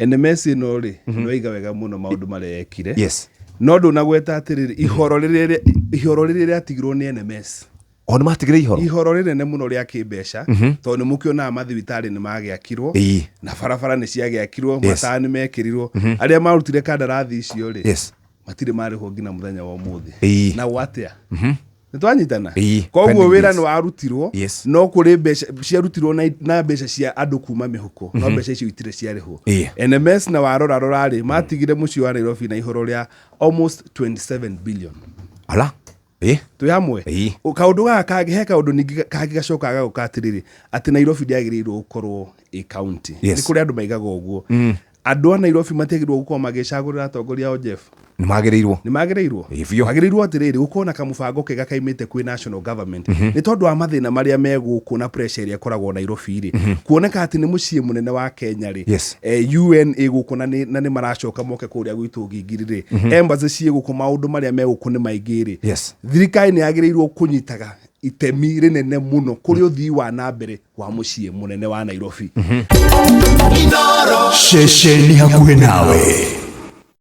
NMS ĩno rĩ, nĩwaiga wega mũno maũndũ marĩa yekire. No ndũnagweta atĩrĩrĩ, ihoro rĩrĩa ihoro rĩrĩa rĩatigirwo nĩ NMS. O nĩ matigire ihoro? Ihoro rĩnene mũno rĩa kĩmbeca, tondũ nĩ mũkĩonaga mathibitarĩ nĩ magĩakirwo, na barabara nĩ ciagĩakirwo, matawa nĩ mekĩrirwo. Arĩa marutire kandarathi icio rĩ, matirĩ marĩhwo nginya mũthenya wa ũmũthĩ. Na atĩa? Nĩ twanyitana? Ĩĩ, Koguo pending wĩra bills. nĩ warutirwo, no kũrĩ mbeca ciarutirwo na mbeca cia andũ kuma mĩhuko, no mbeca icio itirĩ ciarĩhwo. NMS na warora rora rĩ, matigire mũciĩ wa Nairobi na ihoro rĩa almost 27 billion. Ala. Ĩĩ. Twĩ hamwe? Ĩĩ. Kaũndũ gaka kangĩ, he kaũndũ ningĩ kangĩ gacokaga gagoka atĩrĩrĩ, atĩ Nairobi ndĩagĩrĩirwo gũkorwo ĩ county. Nĩ kũrĩ andũ maigaga ũguo. Andũ a Nairobi matiagĩrĩirwo gũkorwo magĩcagũrĩra atongoria ao, Jeff? Nĩ magĩrĩirwo. Nĩ magĩrĩirwo? Ĩĩ, biũ. Magĩrĩirwo atĩrĩrĩ, gũkorwo na kamũbango kega kaimĩte kwĩ national government. Nĩ tondũ wa mathĩna marĩa me gũkũ na pressure ĩrĩa ĩkoragwo Nairobi rĩ, kuoneka atĩ nĩ mũciĩ mũnene wa Kenya rĩ, UN ĩ gũkũ na nĩ maracoka moke kũrĩa gwitũ Gingiri rĩ, embassy ciĩ gũkũ, maũndũ marĩa me gũkũ nĩ maingĩ rĩ, thirikari nĩ yagĩrĩirwo kũnyitaga itemi rĩnene mũno kũrĩ ũthii wa na mbere wa mũciĩ mũnene wa Nairobi. Ceceni hakuhĩ nawe.